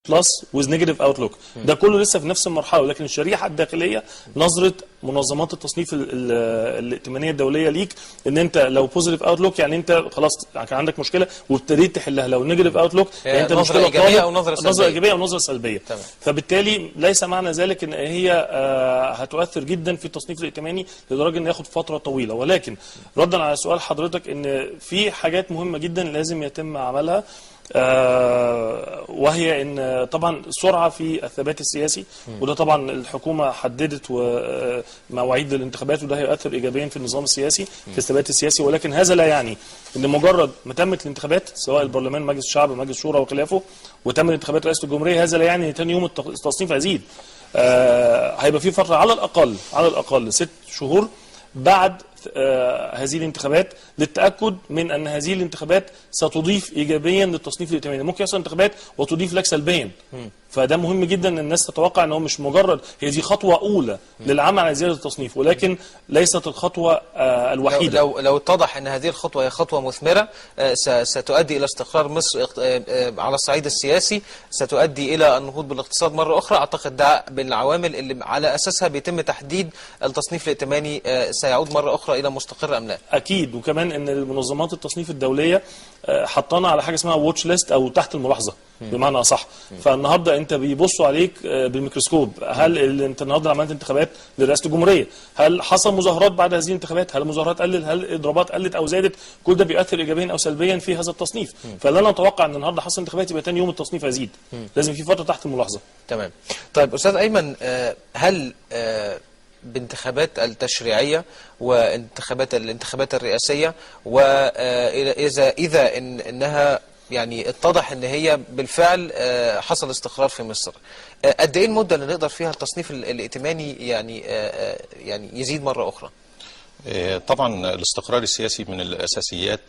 plus with negative outlook. ده كله لسه في نفس المرحله، ولكن الشريحة الداخلية نظره منظمات التصنيف الائتمانية الدولية ليك ان انت لو positive outlook يعني انت خلاص كان عندك مشكلة وابتديت تحلها، لو negative outlook يعني انت نظرة مشكلة إيجابية قامت. أو نظرة سلبية. نظره ايجابية او نظره سلبيه. فبالتالي ليس معنى ذلك ان هي هتؤثر جدا في التصنيف الائتماني لدرجة ان ياخد فترة طويله. ولكن ردا على سؤال حضرتك، ان في حاجات مهمة جدا لازم يتم عملها، وهي ان طبعا سرعة في الثبات السياسي، وده طبعا الحكومة حددت مواعيد للانتخابات، وده هيؤثر ايجابيا في النظام السياسي في الثبات السياسي. ولكن هذا لا يعني ان مجرد ما تمت الانتخابات، سواء البرلمان، مجلس الشعب، مجلس الشورى وخلافه، وتم الانتخابات رئاسة الجمهوريه، هذا لا يعني ان تاني يوم التصنيف هيزيد. هيبقى في فترة على الاقل على الاقل 6 شهور بعد هذه الانتخابات للتاكد من ان هذه الانتخابات ستضيف ايجابيا للتصنيف الائتماني. ممكن يحصل انتخابات وتضيف لك سلبيا، فده مهم جدا ان الناس تتوقع ان هو مش مجرد هي دي خطوة اولى للعمل على زيادة التصنيف، ولكن ليست الخطوة الوحيده. لو اتضح ان هذه الخطوة هي خطوة مثمره، ستؤدي الى استقرار مصر على الصعيد السياسي، ستؤدي الى النهوض بالاقتصاد مرة اخرى. اعتقد ده بالعوامل اللي على اساسها بيتم تحديد التصنيف الائتماني سيعود مرة اخرى الى مستقر ام لا. اكيد، وكمان ان المنظمات التصنيف الدولية حطانا على حاجة اسمها watch list او تحت الملاحظة بمعنى اصح. فالنهارده انت بيبصوا عليك بالميكروسكوب. هل انت النهارده عملت انتخابات لرئاسة الجمهوريه؟ هل حصل مظاهرات بعد هذه الانتخابات؟ هل المظاهرات قلت؟ هل الاضرابات قلت او زادت؟ كل ده بيؤثر ايجابيا او سلبيا في هذا التصنيف. فلا نتوقع ان النهارده حصل انتخابات يبقى تاني يوم التصنيف هيزيد. لازم في فترة تحت الملاحظه. تمام. طيب استاذ ايمن، هل بانتخابات التشريعية الانتخابات الرئاسيه، واذا اذا إن انها يعني اتضح ان هي بالفعل حصل استقرار في مصر، قد ايه المدة اللي نقدر فيها التصنيف الائتماني يعني يزيد مرة اخرى؟ طبعا الاستقرار السياسي من الأساسيات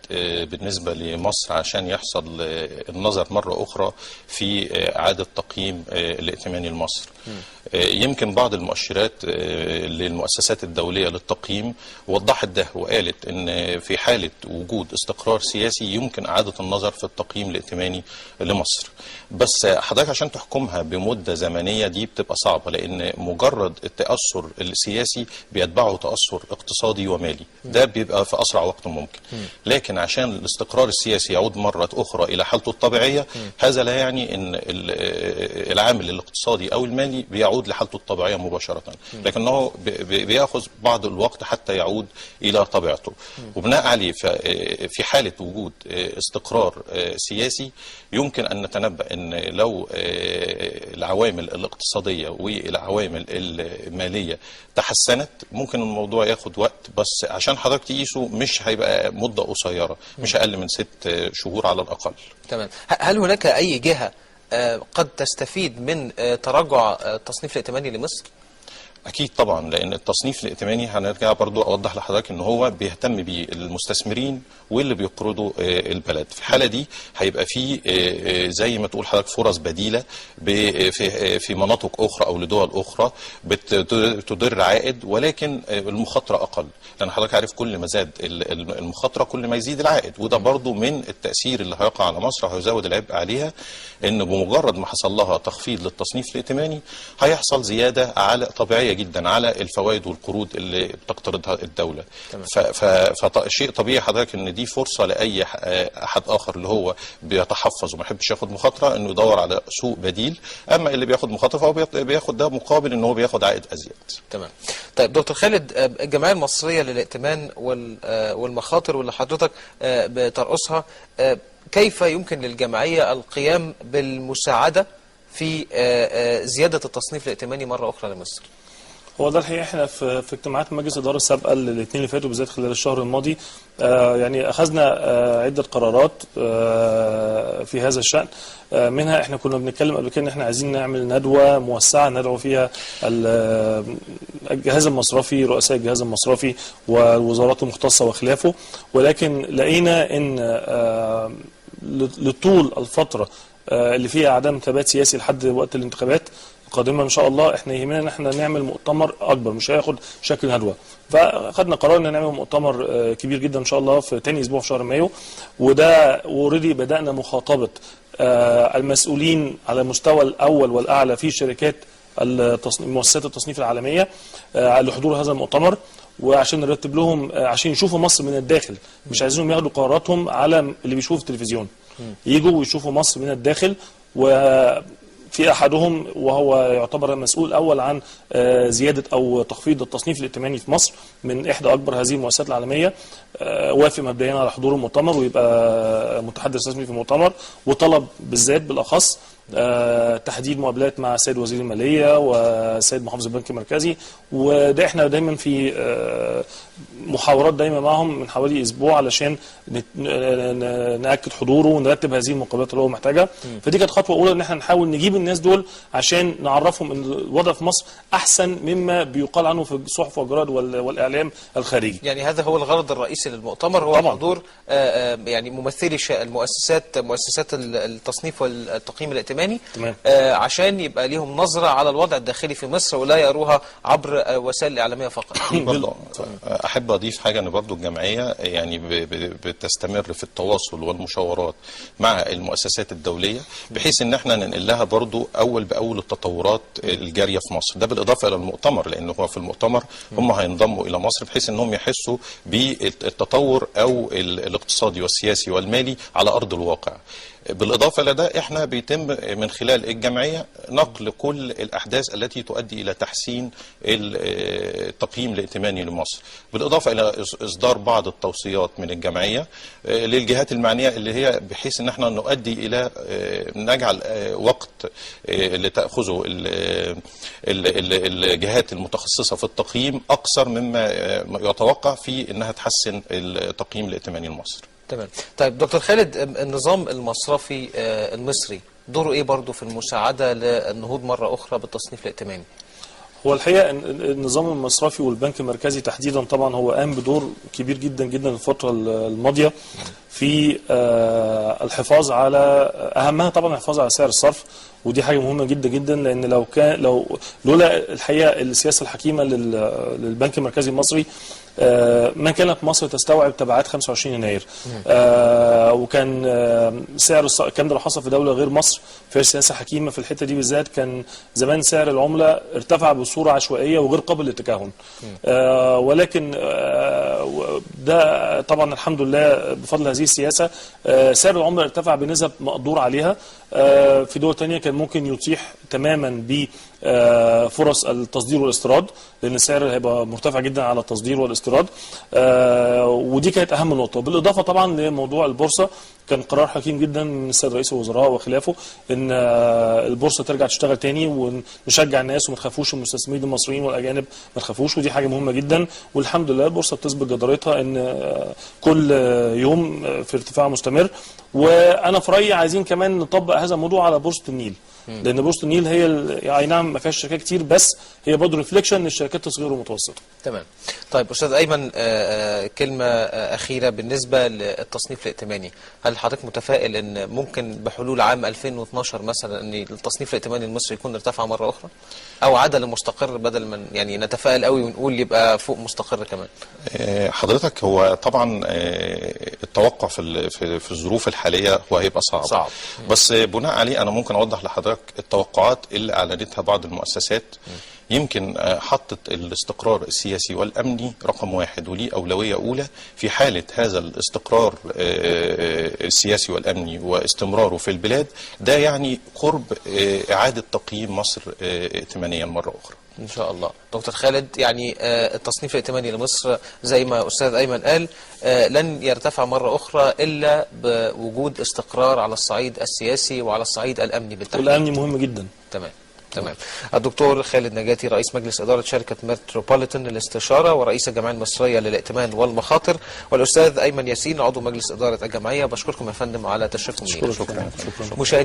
بالنسبة لمصر عشان يحصل النظر مرة أخرى في إعادة تقييم الائتماني لمصر. يمكن بعض المؤشرات للمؤسسات الدولية للتقييم وضحت ده وقالت إن في حالة وجود استقرار سياسي يمكن إعادة النظر في التقييم الائتماني لمصر. بس حضرتك عشان تحكمها بمدة زمنية دي بتبقى صعبة، لأن مجرد التأثر السياسي بيتبعه تأثر اقتصادي ومالي، ده بيبقى في أسرع وقت ممكن. لكن عشان الاستقرار السياسي يعود مرة أخرى إلى حالته الطبيعية، هذا لا يعني أن العامل الاقتصادي أو المالي بيعود لحالته الطبيعية مباشرة، لكنه بيأخذ بعض الوقت حتى يعود إلى طبيعته. وبناء عليه في حالة وجود استقرار سياسي يمكن أن نتنبأ أن لو العوامل الاقتصادية والعوامل المالية تحسنت ممكن الموضوع ياخد وقت، بس عشان حضرتك تقيسه مش هيبقى مدة قصيرة، مش أقل من 6 شهور على الأقل. تمام. هل هناك اي جهة قد تستفيد من تراجع التصنيف الائتماني لمصر؟ اكيد طبعا، لان التصنيف الائتماني هنرجع برضو اوضح لحضرتك ان هو بيهتم بيه المستثمرين واللي بيقرضوا البلد. في الحالة دي هيبقى في زي ما تقول حضرتك فرص بديله في مناطق اخرى او لدول اخرى بتدر عائد، ولكن المخاطرة اقل، لان حضرتك عارف كل ما زاد المخاطرة كل ما يزيد العائد. وده برضو من التاثير اللي هيقع على مصر وهيزود العبء عليها، ان بمجرد ما حصل لها تخفيض للتصنيف الائتماني هيحصل زيادة على طبيعية جدا على الفوائد والقروض اللي بتقترضها الدوله. فشيء طبيعي حضرتك ان دي فرصة لاي احد اخر اللي هو بيتحفظ وما يحبش ياخد مخاطره انه يدور على سوق بديل. اما اللي بياخد مخاطره فهو بياخد ده مقابل ان هو بياخد عائد ازيد. تمام. طيب دكتور خالد، الجمعية المصرية للائتمان والمخاطر واللي حضرتك بترأسها، كيف يمكن للجمعية القيام بالمساعدة في زيادة التصنيف الائتماني مرة أخرى لمصر؟ هو ده الحقيقة احنا في اجتماعات مجلس الادارة السابقة الاثنين اللي فاتوا، بالذات خلال الشهر الماضي، يعني اخذنا عده قرارات في هذا الشان. منها احنا كنا بنتكلم قبل كده ان احنا عايزين نعمل ندوه موسعه ندعو فيها الجهاز المصرفي، رؤساء الجهاز المصرفي والوزارات المختصة وخلافه. ولكن لقينا ان لطول الفترة اللي فيها عدم ثبات سياسي لحد وقت الانتخابات القادمة ان شاء الله احنا يهمنا ان احنا نعمل مؤتمر اكبر، مش هياخد شكل ندوه. فخدنا قرار ان نعمل مؤتمر كبير جدا ان شاء الله في تاني اسبوع في شهر مايو، وده already بدانا مخاطبه المسؤولين على المستوى الاول والاعلى في شركات التصنيف، مؤسسات التصنيف العالمية، لحضور هذا المؤتمر، وعشان نرتب لهم عشان يشوفوا مصر من الداخل. مش عايزينهم ياخدوا قراراتهم على اللي بيشوفوا في التلفزيون، يجوا ويشوفوا مصر من الداخل. وفي احدهم وهو يعتبر المسؤول الاول عن زيادة او تخفيض التصنيف الائتماني في مصر من احدى اكبر هذه المؤسسات العالمية، وافق مبدئيا على حضور المؤتمر ويبقى متحدث رسمي في المؤتمر، وطلب بالذات بالاخص تحديد مقابلات مع السيد وزير المالية والسيد محافظ البنك المركزي. وده احنا دايما في محاورات دايما معهم من حوالي اسبوع علشان ناكد حضوره ونرتب هذه المقابلات اللي هو محتاجها. فدي كانت خطوة اولى ان احنا نحاول نجيب الناس دول عشان نعرفهم ان الوضع في مصر احسن مما بيقال عنه في الصحف والجرائد والاعلام الخارجي. يعني هذا هو الغرض الرئيسي للمؤتمر، هو طبعاً. حضور يعني ممثلي المؤسسات، مؤسسات التصنيف والتقييم الائتماني، تمام. عشان يبقى ليهم نظرة على الوضع الداخلي في مصر ولا يروها عبر وسائل الإعلامية فقط. برضه احب اضيف حاجة، ان برضه الجمعية يعني بتستمر في التواصل والمشاورات مع المؤسسات الدولية، بحيث ان احنا ننقل لها برضه اول باول التطورات الجارية في مصر. ده بالاضافة الى المؤتمر، لان هو في المؤتمر هم هينضموا الى مصر بحيث انهم يحسوا بالتطور او الاقتصادي والسياسي والمالي على ارض الواقع. بالاضافة لده احنا بيتم من خلال الجمعية نقل كل الاحداث التي تؤدي الى تحسين التقييم الائتماني لمصر، بالاضافة الى اصدار بعض التوصيات من الجمعية للجهات المعنية، اللي هي بحيث ان احنا نؤدي الى نجعل وقت اللي تاخذه الجهات المتخصصة في التقييم اقصر مما يتوقع في انها تحسن التقييم الائتماني لمصر. تمام. طيب دكتور خالد، النظام المصرفي المصري دوره ايه برضه في المساعدة للنهوض مرة أخرى بالتصنيف الائتماني؟ هو الحقيقة إن النظام المصرفي والبنك المركزي تحديدا طبعا هو قام بدور كبير جدا جدا الفترة الماضية في الحفاظ على اهمها طبعا الحفاظ على سعر الصرف، ودي حاجة مهمة جدا جدا، لان لو كان لو لولا الحقيقة السياسة الحكيمة للبنك المركزي المصري ما كانت مصر تستوعب تبعات 25 يناير، وكان سعر الكلام ده لو حصل في دولة غير مصر فيها سياسة حكيمة في الحتة دي بالذات، كان زمان سعر العملة ارتفع بصورة عشوائية وغير قابل للتكهن. ولكن ده طبعا الحمد لله بفضل هذه السياسة سعر العملة ارتفع بنسب مقدور عليها. في دول تانية كان ممكن يطيح تماما بفرص التصدير والاستيراد، لان السعر هيبقى مرتفع جدا على التصدير والاستيراد، ودي كانت اهم نقطة. بالاضافة طبعا لموضوع البورصة، كان قرار حكيم جدا من السيد رئيس الوزراء وخلافه ان البورصة ترجع تشتغل تاني ونشجع الناس وما تخافوش، المستثمرين المصريين والاجانب ما تخافوش، ودي حاجة مهمة جدا. والحمد لله البورصة بتثبت جدارتها ان كل يوم في ارتفاع مستمر. وانا في رايي عايزين كمان نطبق هذا الموضوع على بورصة النيل، لان بورصة النيل هي اي نعم ما فيهاش شركات كتير، بس هي برضه reflection للشركات الصغيرة والمتوسطة. تمام. طيب أستاذ أيمن، كلمة أخيرة بالنسبة للتصنيف الائتماني، هل حضرتك متفائل أن ممكن بحلول عام 2012 مثلا أن التصنيف الائتماني المصري يكون ارتفع مرة أخرى أو عاد لمستقر، بدل من يعني نتفائل قوي ونقول يبقى فوق مستقر كمان؟ حضرتك هو طبعا التوقع في الظروف الحالية هو هيبقى صعب. صعب. بس بناء عليه انا ممكن اوضح لحضرتك التوقعات اللي اعلنتها بعض المؤسسات. يمكن حطت الاستقرار السياسي والامني رقم واحد وليه اولوية اولى. في حاله هذا الاستقرار السياسي والامني واستمراره في البلاد، ده يعني قرب اعاده تقييم مصر ائتمانيا مرة اخرى. إن شاء الله. دكتور خالد، يعني التصنيف الائتماني لمصر زي ما أستاذ أيمن قال لن يرتفع مرة أخرى إلا بوجود استقرار على الصعيد السياسي وعلى الصعيد الأمني بالتحديد. والامني مهم جدا. تمام. الدكتور خالد نجاتي، رئيس مجلس إدارة شركة متروبوليتان للاستشارة ورئيس الجمعية المصرية للائتمان والمخاطر، والأستاذ أيمن ياسين عضو مجلس إدارة الجمعية، بشكركم يا فندم على تشريفكم لينا. شكرا. شكرا. مشاهدي